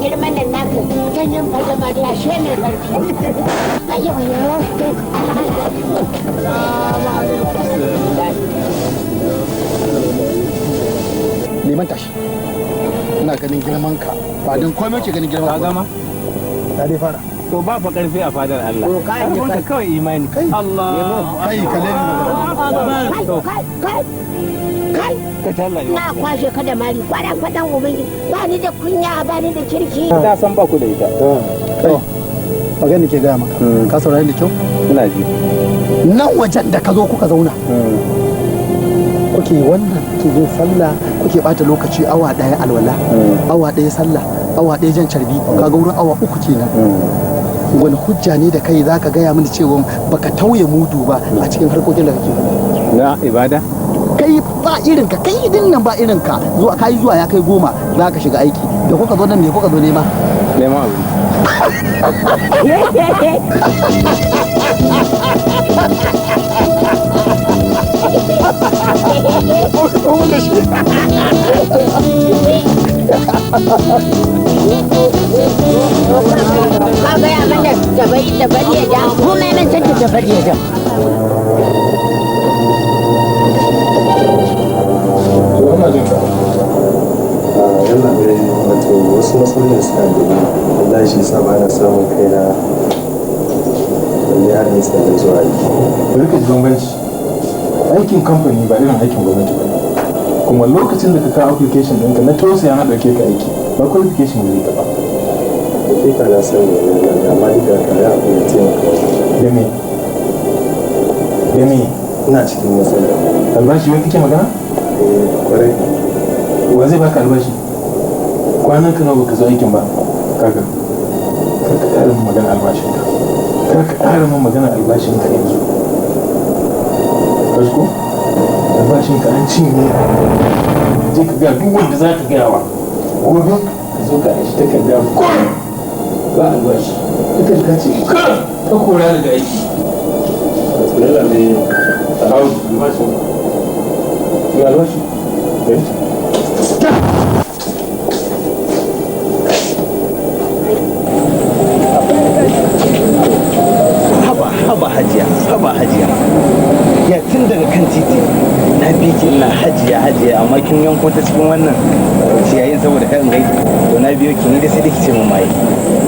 Girman nan naka ganyen fadama da shi ne karfi. Liman, tashi. Ina ganin girman ka ba don komai ke ganin girman Ka gama? Ta dai fara. To, ba fa karfi a fadar Allah. To, kai, Karfinka kawai imani. Allah. Kai, kalle ni. Kai, kai, kai, kai. Ka tallaye. Na kwashe ka da mari kwaran fadan ubangiji, ba ni da kunya, ba ni da kirki. Na san ba ku da ita. Kai, magana ke gaya maka, ka saurari da kyau. Ina ji. Nan wajen da ka zo kuka zauna, kuke wannan, kuke yin sallah, kuke bata lokaci, awa 1 alwala, awa 1 sallah, awa 1 jan carbi, kaga wurin awa 3 kenan. Wani hujja ne da kai zaka gaya mini cewa baka tauye mudu ba a cikin harkokin da kake? Na ibada? Kai, ba irin ka, kai din nan ba irin ka. Zuwa kai zuwa ya kai 10 za ka shiga aiki da kuka zo nan, me kuka zo nema? Neman abinci. Ka gaya mana tabari tabari ya ja mu mai nan san tabari ya ja. Yalla bai, wato wasu matsalolin suna da ni wallahi, shi yasa ba na samun kaina balle har ni tsalle zuwa aiki. Bari ka ji bambanci. Aikin kamfani ba irin aikin gwamnati ba ne. Kuma lokacin da ka kawo application ɗinka na tausaya na ɗauke ka aiki, ba qualification gare ka ba. Hakika na sani wannan, amma duk da haka ya abu ya taimaka. Da me? Da me? Ina cikin matsala. Albashi wai kake magana? Eh, kwarai. Wa zai baka albashi? Kwanan ka nawa baka zo aikin ba? Kaga, kar ka ƙara min magana albashinka, kar ka ƙara min magana albashinka yanzu. Ka ji ko? Albashinka an cinye. Je ka ga duk wanda za ka gaya wa. Gobe ka zo ka aishi takarda kurum, ba albashi. Takarda ce kurum ta kora daga aiki. Yalla bai. Albashin ga albashi. Eh? Haba, haba hajiya, haba hajiya. Ya tun daga kan titi na bi ki ina hajiya, hajiya, amma kin yanko ta cikin wannan ciyayin saboda kan gai. To, na biyo ki ni da sai da ki ce mun mai.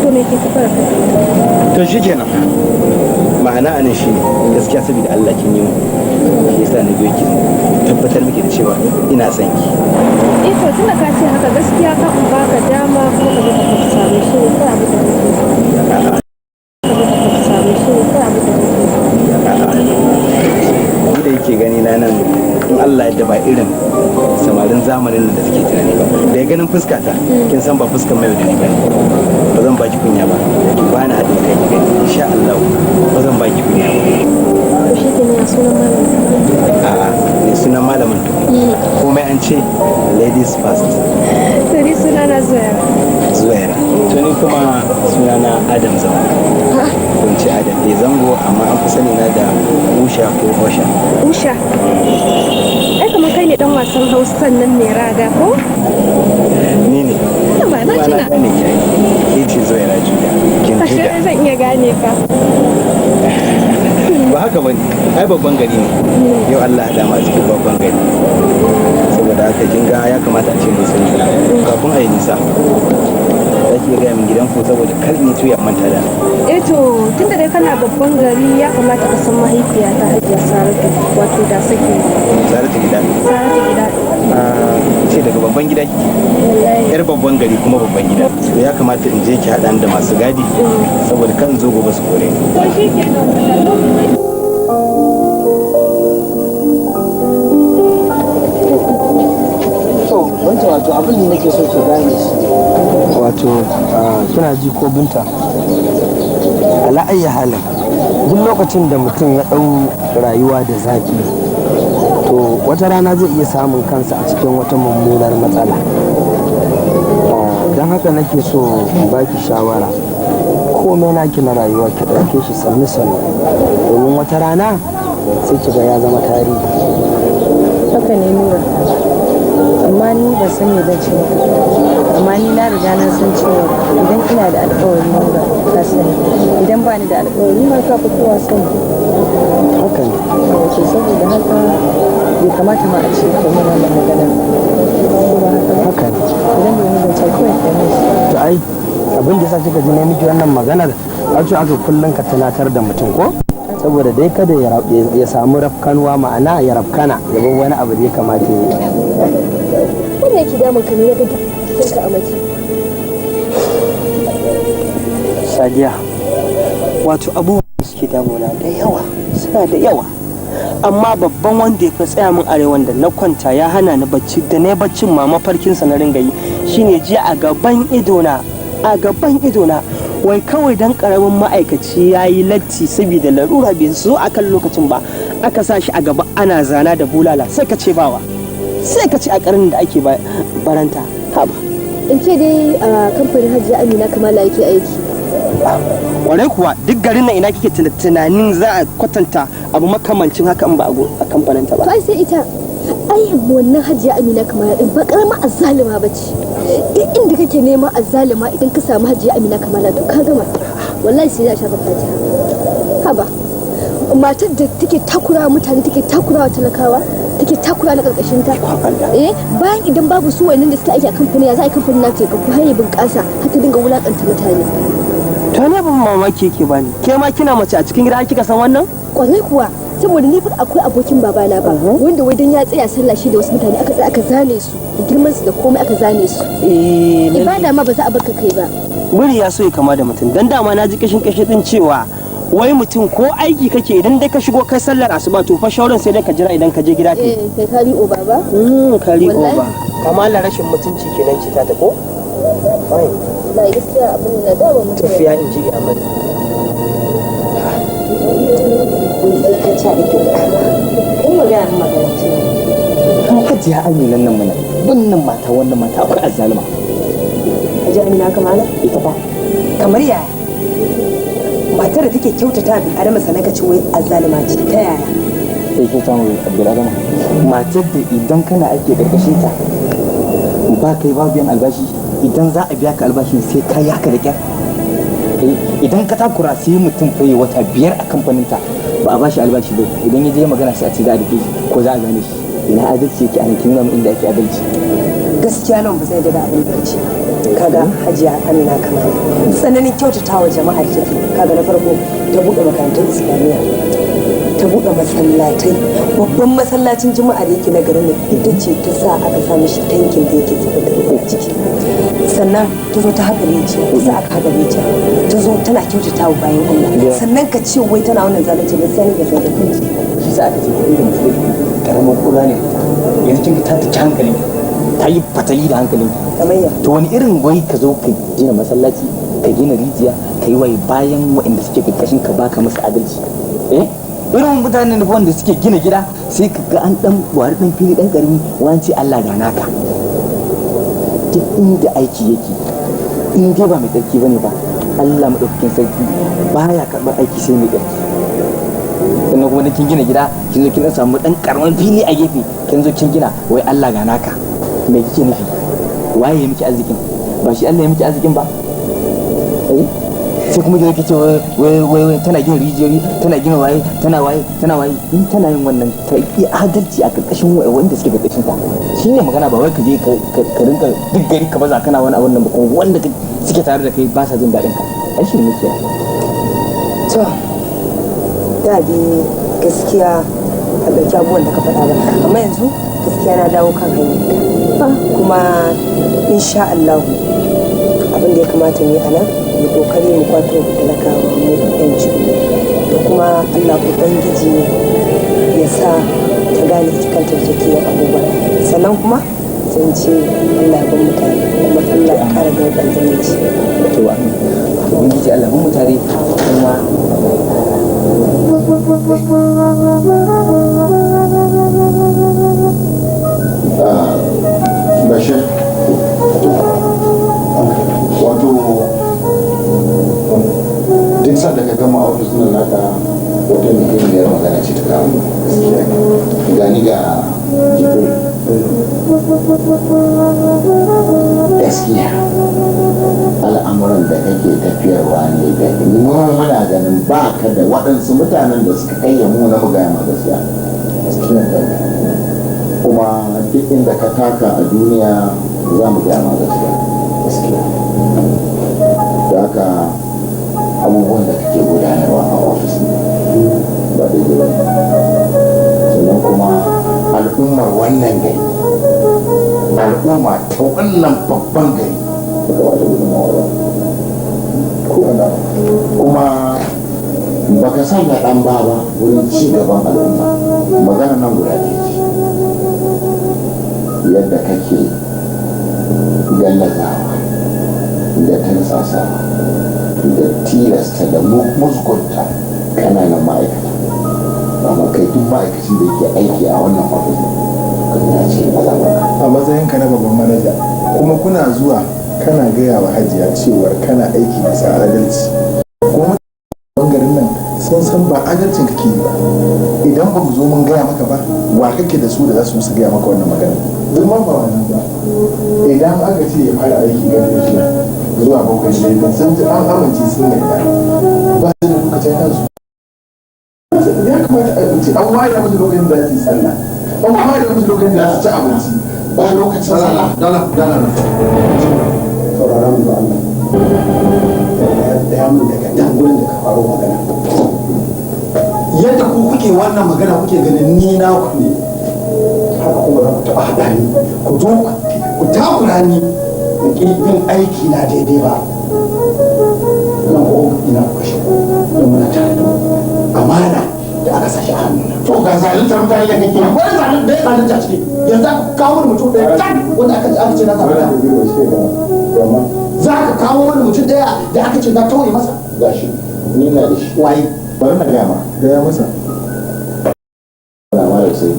To, me ke tafi da kai? To shikenan. Ma'ana anan shine gaskiya, saboda Allah kin yi mu, shi yasa na biyo ki tabbatar miki da cewa ina son ki. Eh to, tunda ka ce haka, gaskiya ka in baka dama kuma ka zo ka same shi ne kawai abin da nake so. Ka zo ka same shi ne kawai abin da nake so. Ni da yake gani na nan, in Allah ya ba irin samarin zamanin nan da suke tunani ba. Da ganin fuskata kin san ba fuskan mai da ni ba ne. Ba zan baki kunya ba. Ki bani haɗin kai ki gani, insha Allah ba zan baki kunya ba. To shi ke ya sunan malamin? A'a, ne sunan malamin to? Komai an ce ladies first. To, ni suna na Zuwaira. Zuwaira. To, ni kuma sunana Adam Zango, ko in ce Adam A Zango, amma an fi sani na da Usha ko Osha. Usha. Ai kamar kai ne dan wasan Hausan nan mai raga ko? Ni ne. Ba na Kuma na tuna. gane ki ai. Ke ce Zuwaira Juda kin Ashe Juda. zan iya gane ka. Ba haka bane ai, babban gari ne. Yau Allah ya dama cikin babban gari, saboda haka kin ga ya kamata a ce mun san juna kafin a yi nisa. Za ki iya gaya min gidanku saboda kar in yi tuya manta da. Eh to tunda dai kana babban gari ya kamata ka san mahaifiyata Hajiya Saratu wato da sake. Saratu gida. Saratu gida. Ce daga babban gida kike? Wallahi. Yar babban gari kuma babban gida. To ya kamata in je ki haɗa ni da masu gadi saboda kan zo gobe su kore ni. To shi kenan. To wancan wato abin da nake so ki gane shi wato kina ji ko Binta, ala ayyi halin duk lokacin da mutum ya ɗau rayuwa da zafi to wata rana zai iya samun kansa a cikin wata mummunar matsala. Don haka nake so in baki shawara, komai naki na rayuwa ki ɗauke shi sannu sannu, domin wata rana sai ki ga ya zama tarihi. Haka ne Nura, amma ni ban san me zan ce maka, amma ni na riga na san cewa idan ina da alƙawari Nura ka sani, idan ba ni da alƙawari ma ka fi kowa sani. Haka ne. To saboda haka bai kamata ma a ce ka yi wannan magana ko ba haka ba? Haka ne. Idan da wani zance kawai ka yi shi. To ai abin da yasa kika ji na miki wannan maganar, a ce aka kullum ka tunatar da mutum ko saboda dai kada ya samu rafkanuwa, ma'ana ya rafkana ya bar wani abu da ya kamata ya yi. Wannan yake damun ka ne na ga jikinka a mace. Sadiya, wato abubuwan da suke damuna da yawa, suna da yawa, amma babban wanda ya fi tsaya min arewa da na kwanta ya hana ni bacci, da na baccin ma mafarkinsa na ringa yi, shine jiya a gaban idona, a gaban idona, wai kawai dan karamin ma'aikaci ya yi latti saboda larura bai zo a kan lokacin ba, aka sa shi a gaba ana zana da bulala, sai ka ce bawa, sai ka ce a karnin da ake baranta. Haba. In ce dai a kamfanin Hajiya Amina Kamala yake aiki. Kwarai kuwa, duk garin nan ina kike tunanin za a kwatanta abu makamancin haka in ba a kamfanin ta ba? To ai sai ita. Ai wannan Hajiya Amina Kamala din ba karamar azzalima ba ce. Duk inda kake neman azzalima idan ka samu Hajiya Amina Kamala to ka gama. Wallahi sai za a shafa fatiha. Haba. Matar da take takura mutane, take takura wa talakawa, take takura na karkashin ta. Eh, bayan idan babu su wannan da suke aiki a kamfanin, ya za a yi kamfanin na ta kafu har ya bunƙasa har ta dinga wulakanta mutane. To ne ban mamaki yake bani, ke ma kina mace a cikin gida kika san wannan? Kwarai kuwa, saboda ni fa akwai abokin babana ba wanda wai dan ya tsaya sallah shi da wasu mutane aka tsaya aka zane su da girman su da komai aka zane su. Eh, ibada ma ba za a barka kai ba. Wuri ya so ya kama da mutum, dan dama na ji kashin kashin din cewa wai mutum ko aiki kake idan dai ka shigo kai sallar asuba to fa shauran sai dai ka jira idan ka je gida kai. Eh, kai kari oba ba? Kari oba. Kamala rashin mutunci kenan ce ta ko? Fine. Wallahi gaskiya abin na da ba mutum. Tafiya in ji ya mani. Wai sai ka ci da kyau. Kai magana magana ce. Kan Hajiya Amina nan mana, wannan mata wannan mata akwai azzalima. Hajiya Amina Kamala? Ita fa. Kamar yaya? Matar da take kyautata bil adama sannan ka ce wai azzalima ce, ta yaya? Sai kyauta mu bil adama. Matar da idan kana aiki karkashin ta ba kai ba biyan albashi, idan za a biya ka albashin sai ka yi haka da kyar. Idan ka takura sai mutum fa yi wata 5 a kamfanin ta ba a bashi albashi ba, idan ya je magana sai a ce za a dake shi ko za a gane shi. Ina adalci yake? Ana kin nuna mu inda ake adalci. Gaskiya nan ba zai daga abin da ce. Kaga Hajiya Amina Kamala tsananin kyautatawa jama'a da take, kaga na farko ta buɗe makarantun Islamiyya, ta buɗe masallatai, babban masallacin juma'a da yake na garin nan ita ce ta sa aka sa mishi tankin da yake zubar da ruwa a ciki. Sannan ta zo ta haƙa rijiya, ta sa aka haƙa rijiya, ta zo tana kyautatawa bayan Allah, sannan ka ce wai tana wannan zalunci, gaskiya ne ga zai da kanki. Shi sa aka ce kuɗi da mutum karamin kura ne, yanzu kin ta taci hankalin, ta yi fatali da hankalin. Kamayya. To wani irin wai ka zo ka gina masallaci, ka gina rijiya, ka yi wai bayan waɗanda suke karkashin ka baka musu adalci. Eh? Irin mutanen da wanda suke gina gida sai ka ga an dan wari dan fili dan karami wani Allah ga naka. Duk inda aiki yake in dai ba mai tsarki bane ba, Allah madaukakin sarki baya karɓar aiki sai mai tsarki. Sannan kuma kin gina gida kin zo kin dan samu dan karamin fili a gefe kin zo kin gina wai Allah ga naka. Me kike nufi? Waye ya miki arzikin? Ba shi Allah ya miki arzikin ba? Eh? Sai kuma gina kice wai wai wai tana gina rijiyoyi, tana gina waye, tana waye, tana waye. In tana yin wannan ta yi adalci a karkashin wanda suke karkashin ta. Shine magana, ba wai ka je ka rinka duk gari ka baza kana wani abun nan ba, kuma wanda suke tare da kai ba sa jin daɗin ka. Ai shi ne ke. To, da dai gaskiya a ɗauki abubuwan da ka faɗa ba, amma yanzu gaskiya na dawo kan hanyar. Kuma insha Allah abin da ya kamata mu yi a nan, mu kokari mu kwato talakawa mu yanci, da kuma Allah Ubangiji ya sa ta gane ita kanta da take yin abubuwa. Sannan kuma zan ce Allah ya bar mu tare, kuma Allah ya kara danƙon zumunci. To amin. Ubangiji Allah bar mu tare kuma. Bashir, wato duk sanda ka gama ofis nan naka, wata muhimmiyar magana ce ta kawo gani ga Jibril. Gaskiya al'amuran da kake tafiyarwa ne da mu muna ganin ba ka da waɗansu mutanen da suka kai mu na mu gaya ma gaskiya. Kuma duk inda ka taka a duniya za mu gaya ma gaskiya. Da haka abubuwan da kake gudanarwa a ofis ba daidai ba ne. Sannan kuma al'ummar wannan gari, al'umma ta wannan babban gari, baka ba ta gudunmawa ba kuma baka sanya ɗan ba ba wurin ci gaban al'umma. Magana nan guda ɗaya ce, yadda kake gallazawa da tantsasawa da tilasta da musgunta ƙananan ma'aikata, amma kai duk ma'aikacin da yake aiki a wannan ofis kan ya ce maza. A matsayinka na babban manaja, kuma kuna zuwa kana gaya wa hajiya cewar kana aiki bisa adalci, kuma garin nan sun san ba adalcin kake yi ba. Idan ba mu zo mun gaya maka ba, wa kake da su da za su su gaya maka wannan magana? Duk ma ba wannan ba, idan aka ce ya fara aiki karfe 6 zuwa 7 daidai, sun ji an amince sun yarda, ba su da lokacin kansu. Ya kamata a ce an ware musu lokacin da za su yi sallah, an ware musu lokacin da za su ci abinci, ba lokacin sallah. Dala dala, saurara mu ba Allah ya mun daga dan gurin da ka faro magana. Yadda ku kuke wannan magana kuke ganin ni na ku ne, haka kuma za ku taɓa haɗa ni ku zo ku takura ni in ƙi yin aiki na daidai ba. Nan ko ina ku kashe ku don muna tare da amana da aka sashi a hannuna. To ga zaluntar mutane da kake. Wani zalunta da ya zalunta ciki, yanzu aka kawo wani mutum ɗaya tan wanda aka ce na zalunta. Za ka kawo wani mutum ɗaya da aka ce na tauye masa. Gashi ni na da shi. Waye? Bari na gaya ma. Gaya masa. Na ma da sai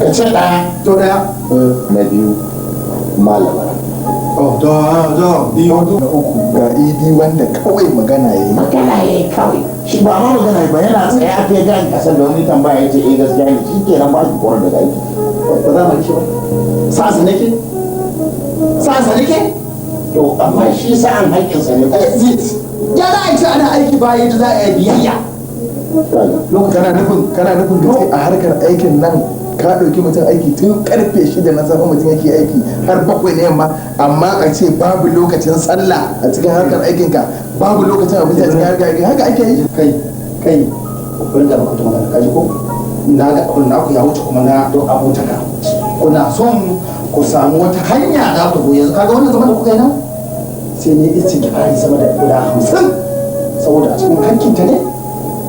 ka ce ɗaya. To ɗaya. Na biyu malama. Oh, da da biyu. Na uku ga idi wanda kawai magana ya yi. Magana ya yi kawai. Shi ba ma magana ba, yana tsaye a fiye gan kasar da wani tambaya ya ce eh gaskiya ne, shi kenan ba shi korar daga aiki. Ba za mu yi shi ba. Sa'ansa nake? Sa'ansa nake? To amma shi sa'an haƙƙinsa ne. Exit. Ya za a ce ana aiki ba yadda za a yi biyayya. Kana nufin gaske a harkar aikin nan ka ɗauki mutum aiki tun karfe 6 na safe mutum yake aiki har 7 na yamma, amma a ce babu lokacin sallah a cikin harkar aikinka, babu lokacin abinci a cikin harkar aikin, haka ake yi? Kai kai, bari da baka magana, ka ji ko? Na ga abin naku ya wuce kuma na don abotaka. Kuna son ku samu wata hanya za ku zo yanzu, kaga wannan zaman da kuka yi nan sai ne istighfari sama da guda 50, saboda a cikin hakkinta ne,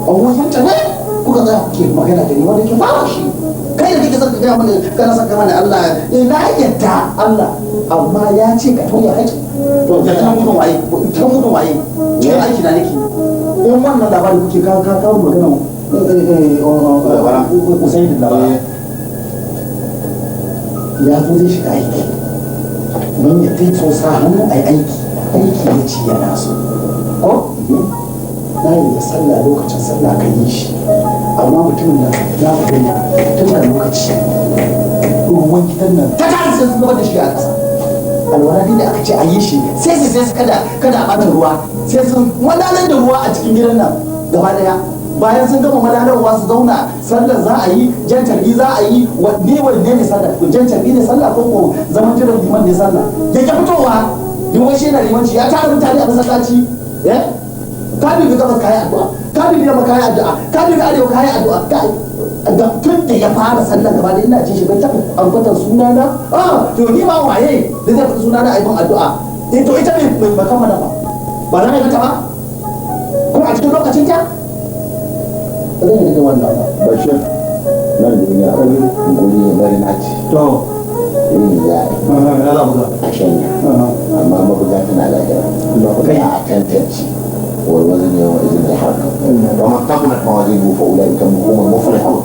abokinta ne kuka tsaya kuke magana da ni wanda ke babu shi. Kai da kake son ka gaya mana, kana son ka mana Allah eh, na yadda Allah amma ya ce ka tauye haƙƙi. To ya ta mutum waye, ta mutum waye cikin aiki na nake in wannan labari kuke ka ka kawo magana Usaini Labara ya zo zai shiga aiki, mun yadda so sa hannu a aiki, aiki ya ce yana so ko na yi da sallah, lokacin sallah ka yi shi, amma mutumin nan na ku gani tun da lokaci ruwan gidan nan ta tare sai sun zubar da shi a ƙasa. Alwala dai da aka ce a yi shi sai su sai su kada kada a ɓata ruwa, sai sun malalar da ruwa a cikin gidan nan gaba ɗaya. Bayan sun gama malalarwa su zauna sallar za a yi, jan carbi za a yi, wanne wanne ne sallah? Jan carbi ne sallah ko ko zaman jiran liman ne sallah? Ya ke fitowa. Duk wani shi yana limanci ya tara mutane a masallaci. Eh? Ka dubi gabas kayi addu'a, ka dubi yamma kayi addu'a, ka dubi arewa kayi addu'a. Ga tun da ya fara sallah gaba da ina ji shi bai taɓa ambatan sunana. Ah, to ni ma waye da zai faɗi sunana a yi addu'a. Eh to ita bai ba kammala ba. Ba na mai mata ba? Kuma a cikin lokacin ta? Ba zan yi da wannan ba. Bashir, nan duniya guri ne marina ce. To. Yin za a yi. A shanya. Amma mabuga tana lahira. Za a tantance. والوزن يومئذ الحق. ومن ثقلت موازينه فأولئك هم المفلحون.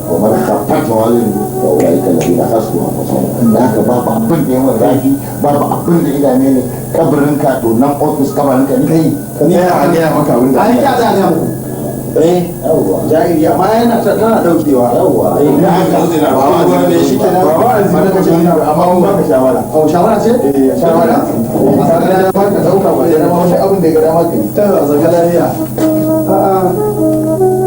ومن خفت موازينه فأولئك الذين خسروا أنفسهم. Da haka babu abin da yawan zafi, babu abin da idame ne, kabarinka to nan ofis kabarinka ne. Kai, Ni a gaya maka abin da. Ai, ya za a gaya muku. Eh, yawwa. Jahili, amma yana tana daukewa. Yawwa. Eh, Ba wa'azi me shi kenan. Ba wa'azi Ba ba ce. amma mun baka shawara. Oh, shawara ce? Eh, shawara. Eh, ka ga dama ka dauka ba da dama wani abin da ya ga dama ka yi. Ta zaka lafiya. A'a.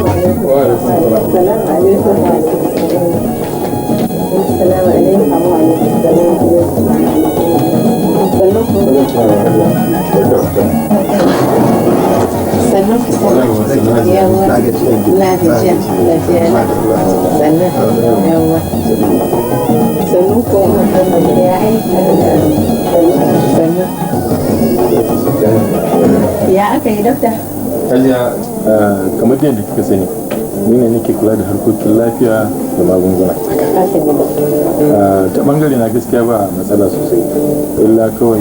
Assalamu alaikum. Assalamu alaikum. Wa alaikum Sannan ku sannan. Yawwa. Na gajiya. Lafiya na. Sannan. Yawwa. Sannan ku. Ya aiki. Sannan. Ya aka yi dokta? Hajiya, kamar yadda kika sani, ni ne nake kula da harkokin lafiya da magunguna. Haka ne dokta. Ta bangare na gaskiya ba matsala sosai. Illa kawai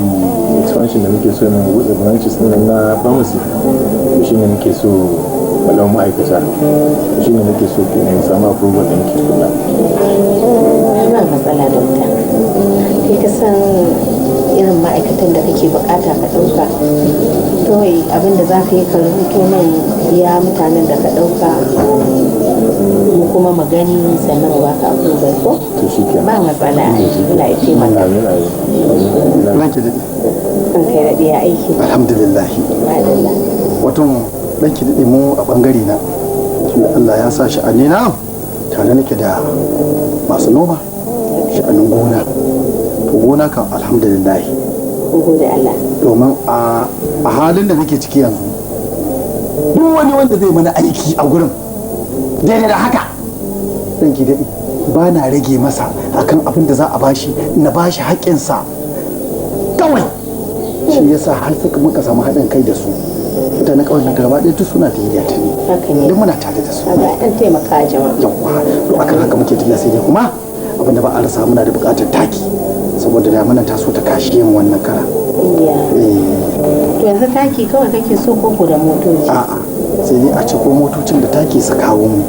expansion da muke so na buɗe branches ɗin nan na pharmacy. To shine muke so walau ma'aikata. To shine muke so kenan mu samu approval ɗin ki tukuna. Ba matsala dokta. Kai ka san irin ma'aikatan da kake bukata ka ɗauka. Kawai abin da za ka yi ka rubuto min iya mutanen da ka ɗauka mu kuma mu gani sannan mu baka approval ko? To shi kenan. Ba matsala. Allah ya taimaka. Amin amin. Ranki daɗe. An kai daɗe ya aiki. Alhamdulillah. Madalla. Wato ranki daɗe mu a bangare na. Tunda Allah ya sa sha'ani na tare nake da masu noma sha'anin gona. To gona kan alhamdulillah. Mun gode Allah. Domin a halin da nake ciki yanzu duk wani wanda zai mana aiki a gurin daidai da haka ranki daɗe ba na rage masa akan abin da za a bashi na bashi haƙƙinsa kawai shi yasa har suka muka samu haɗin kai da su mutanen kawai na gaba ɗaya duk suna biyayya ta ne Haka ne. duk muna tare da su Kaga an taimaka jama'a. yawwa to akan haka muke tafiya sai dai kuma abin da ba a rasa muna da buƙatar taki saboda damunan ta so ta kashe yin wannan kara Iya. eh To yanzu taki kawai kake so ko ko da motoci? a'a sai dai a ciko motocin da taki su kawo mu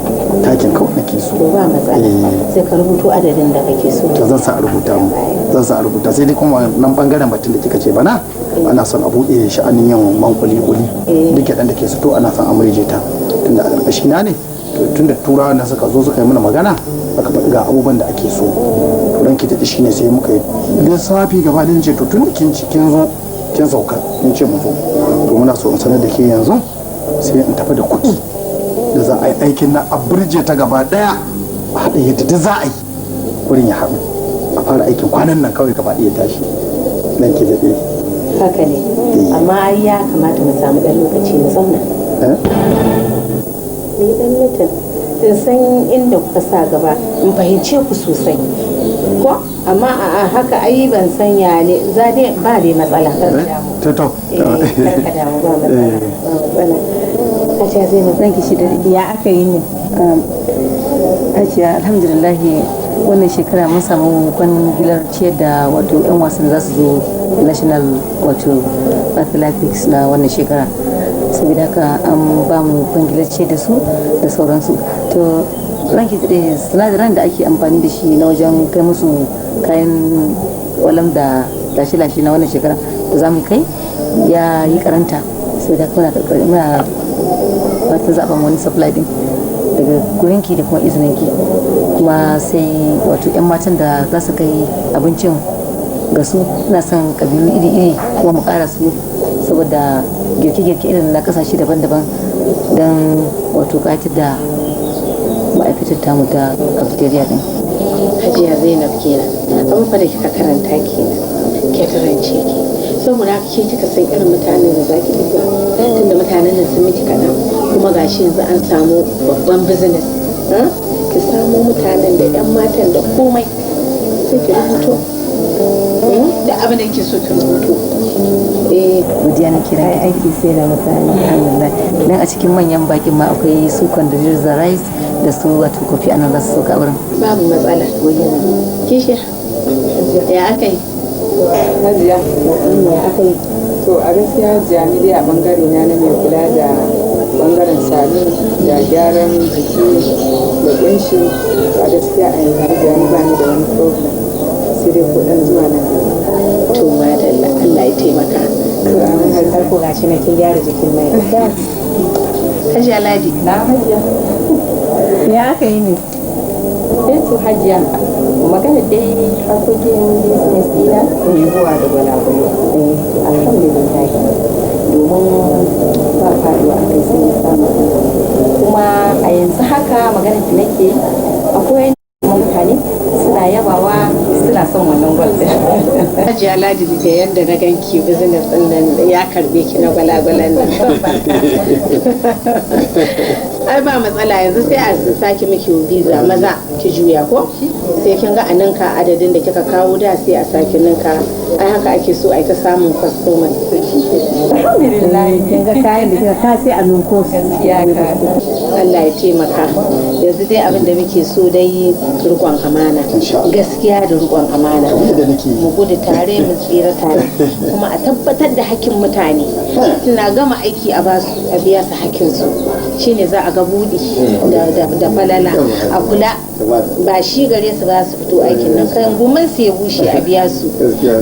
takin kawai nake so To ba matsala. Eh. Sai ka rubuto adadin da kake so. To zan sa a rubuta mu zan sa a rubuta sai dai kuma nan bangaren batun da kika ce bana ana son a buɗe sha'anin yin man kuli kuli duk gyaɗan da ke fito ana son a murje ta tunda a ƙarƙashi na ne to tunda turawa nan suka zo suka yi mana magana aka faɗi ga abubuwan da ake so to ranki daɗi shine sai muka yi lissafi gaba ɗin ce to tun da kin ci kin zo kin sauka kin ce mu zo to muna so in sanar da ke yanzu sai in tafi da kuɗi da za a yi aikin na a burje ta gaba ɗaya a haɗa yadda duk za a yi wurin ya haɗu a fara aikin kwanan nan kawai gaba ɗaya tashi nan ke daɗe Haka ne. Amma ai ya kamata mu samu ɗan lokaci mu zauna. Eh? Mu yi ɗan mitin. In san inda kuka sa gaba in fahimce ku sosai. Ko? Amma a haka ai ban san ya ne za dai ba dai matsala kar ka damu. to to Eh, kar ka damu ba matsala. Ba matsala. Hajiya Zainab Ranki shi daɗe. ya aka yi ne? Hajiya alhamdulillah wannan shekara mun samu kwangilar ciyar da wato 'yan wasan da za su zo national wato athletics na wannan shekara. Saboda haka an ba mu kwangilar ciyar da su da sauransu. To ranki daɗe sinadaran da ake amfani da shi na wajen kai musu kayan walam da lashe-lashe na wannan shekara da za mu kai ya yi karanta. Saboda haka muna karkar muna fatan zaɓen wani supply din daga gurinki da kuma izininki kuma sai wato 'yan matan da za su kai abincin ga su ina son kabilu iri-iri kuma mu ƙara su Saboda girke-girke irin na kasashe daban-daban don wato ƙayatar da ma'aikatar tamu ta cafeteria din. Hajiya Zainab kenan. Abin fa da kika karanta kenan. Ketaren ce ki. Saboda haka ke kika san irin mutanen da zaki ɗiba. Tunda mutanen nan sun miki kaɗan kuma gashi yanzu an samu babban business. Ki samo mutanen da 'yan matan da komai sai ki rubuto. Da abin da kike so ki rubuto. Eh, godiya na kira aiki sai da mutane, alhamdulillah. Dan a cikin manyan bakin ma akwai su Condoleezza Rice da su wato Kofi Annan za su sauka wurin. Babu matsala. Kishiya. Ya aka yi? Hajiya. Ya aka yi? To a gaskiya Hajiya ni dai a bangare na na mai kula da bangaren salon da gyaran jiki da kunshi, a gaskiya a yanzu Hajiya ni ba ni da wani problem, sai dai ko dan zuwa nan gaba. To madalla, Allah ya taimaka. Har ko gashi na kin gyara jikin mai. Hajiya Ladi. Na Hajiya. Ya aka yi ne? Eh to Hajiya, magana dai harkokin business dina zuwa da gwalagwalo. Alhamdulillah. Domin ba faduwa a kai sai samu. Kuma a yanzu haka magana da nake, akwai mutane suna yabawa, suna son wannan gwal din. Hajiya Ladi, da yadda na ganki business din nan ya karbe ki na gwalagwalan nan. Ai ba matsala, yanzu sai a sake miki visa maza ki juya ko? Sai kin ga a ninka adadin da kika kawo da, sai a sake ninka. Ai haka ake so ai ta samun customers. Alhamdulillah. Kin ga kayan da kika ka sai a ninko su. Allah ya taimaka. Yanzu dai abin da muke so dai rikon amana. Gaskiya da rikon amana. Mu gudu tare mu tsira tare. Kuma a tabbatar da hakkin mutane. Suna gama aiki a basu, a biya su hakkin su. Shine za a ga buɗi da falala. A kula ba shi gare su ba su fito aikin nan kan gumin su ya bushe, a biya su.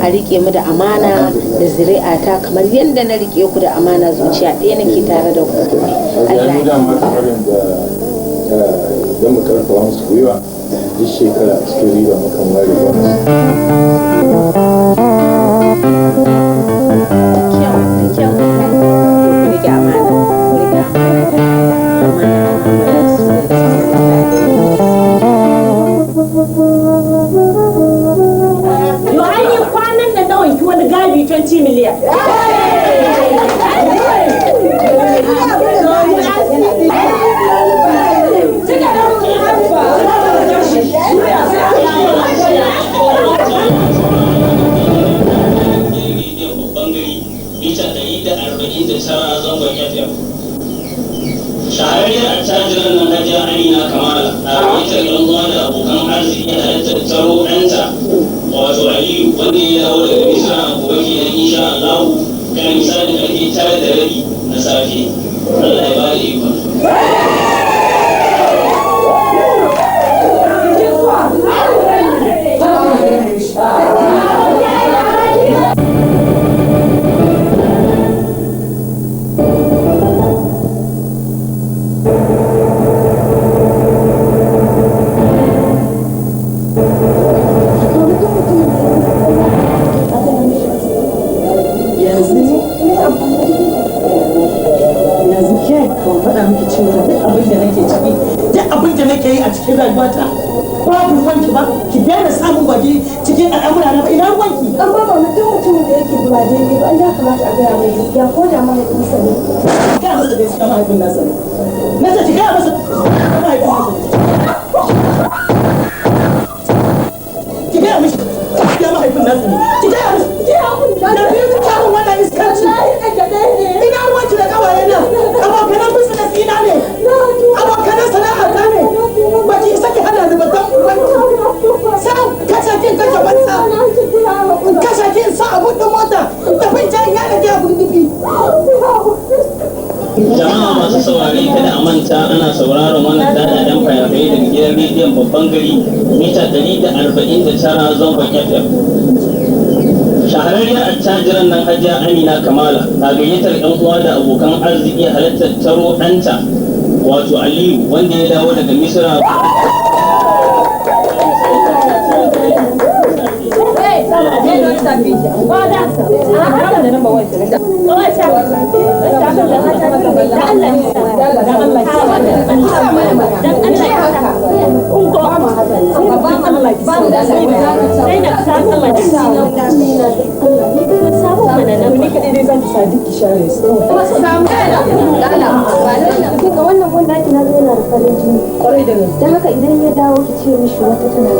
A rike mu da amana da zuri'a ta kamar yadda na rike ku da amana, zuciya ɗaya nake tare da ku. Allah ya dama kamar yadda don mu karfafa musu gwiwa, duk shekara a cikin riba mukan ware bonus. Kyau da kyau. Ku rike amana, ku rike amana ta amana ta Yo an yi kwanan nan na wanki wani gabi 20 miliyan. Mita 149 zangon FM. Shahararriyar attajirar nan Hajiya Amina Kamala na gayyatar yan uwa da abokan arziki halartar taro ɗanta wato Aliyu wanda ya dawo daga Misra gobe kenan insha Allah kan misalin karfe 9:30 na safe. Allah ya bada ikon. Yanzu ke ban faɗa miki cewa duk abin da nake ciki, duk abin da nake yi a cikin rayuwata babu ruwanki ba, ki daina samun baki cikin al'amura na ba, ina ruwanki? Amma ba mutum mutumin da yake ba daidai ba, ya kamata a gaya mai gaskiya ko da mahaifinsa ne. Gaya masa gaskiya mahaifin nasa ne. Na ce ki gaya masa mahaifin nasa ne. Ki gaya mishi gaskiya mahaifin nasa ne. Ki gaya mishi. Da biyu ki kawo wannan iskanci. Ina ruwanki da kawaye na? Abokanan business ina ne? Abokanan sana'a ta ne? Ba ki isa ki hana ni ba dan ubanki. Sai kashe ki, kashe banza. In kashe ki, in sa abun din mota. In tafi in je in yaɗa ki abun dubi. Jama'a masu saurare, kada a manta ana sauraron wannan dadaden fayafaye daga gidan rediyon babban gari mita 149 zangon FM. Shahararriyar attajiran nan Hajiya Amina Kamala na gayyatar yan uwa da abokan arziki halartar taro ɗanta wato Aliyu wanda ya dawo daga Misra. shi ba da a da number 1 da Allah dan Allah dan Allah ungo ba mu Allah ba mu da Zainab ta Allah da samu mana nan ni kadai dai zan sa duk ki share su samu Allah ba nan kin ga wannan wanda ake na yana da farin jini kwarai da gaske dan haka idan ya dawo ki ce mishi wata tana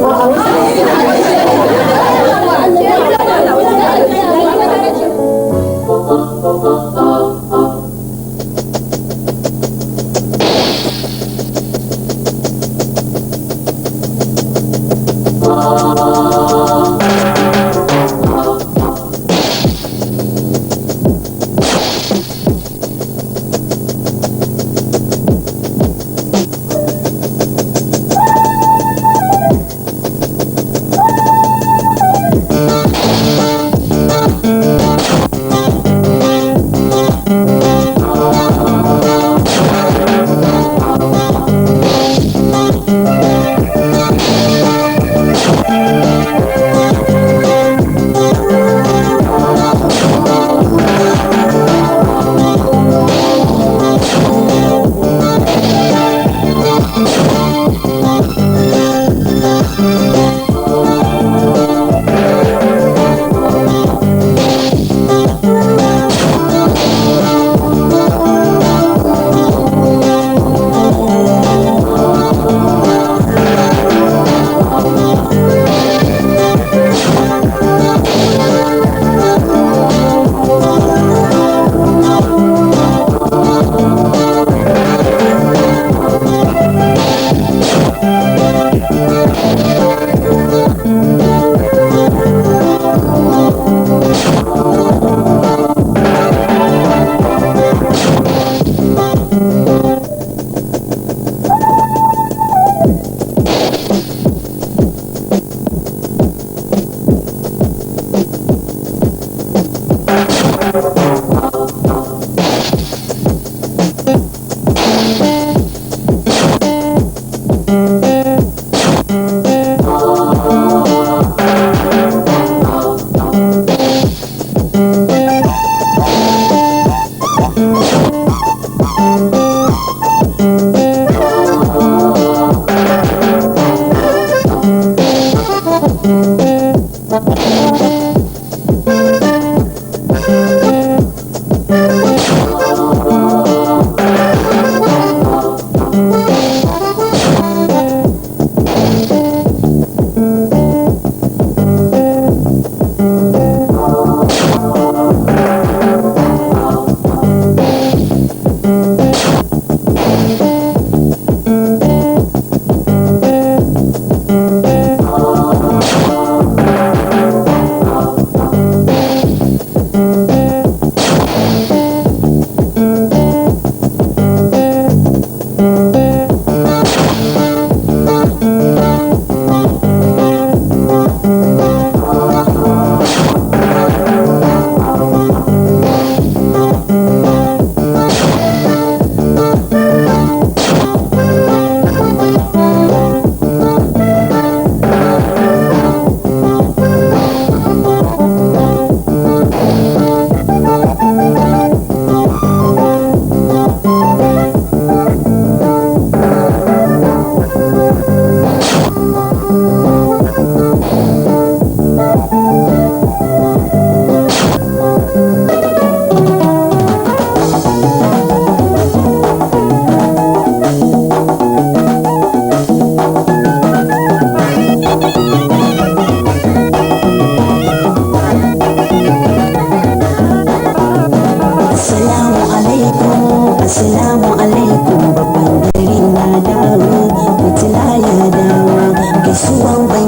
Assalamu alaikum babban gari na dawo, fitila ya dawo, gaisuwan ban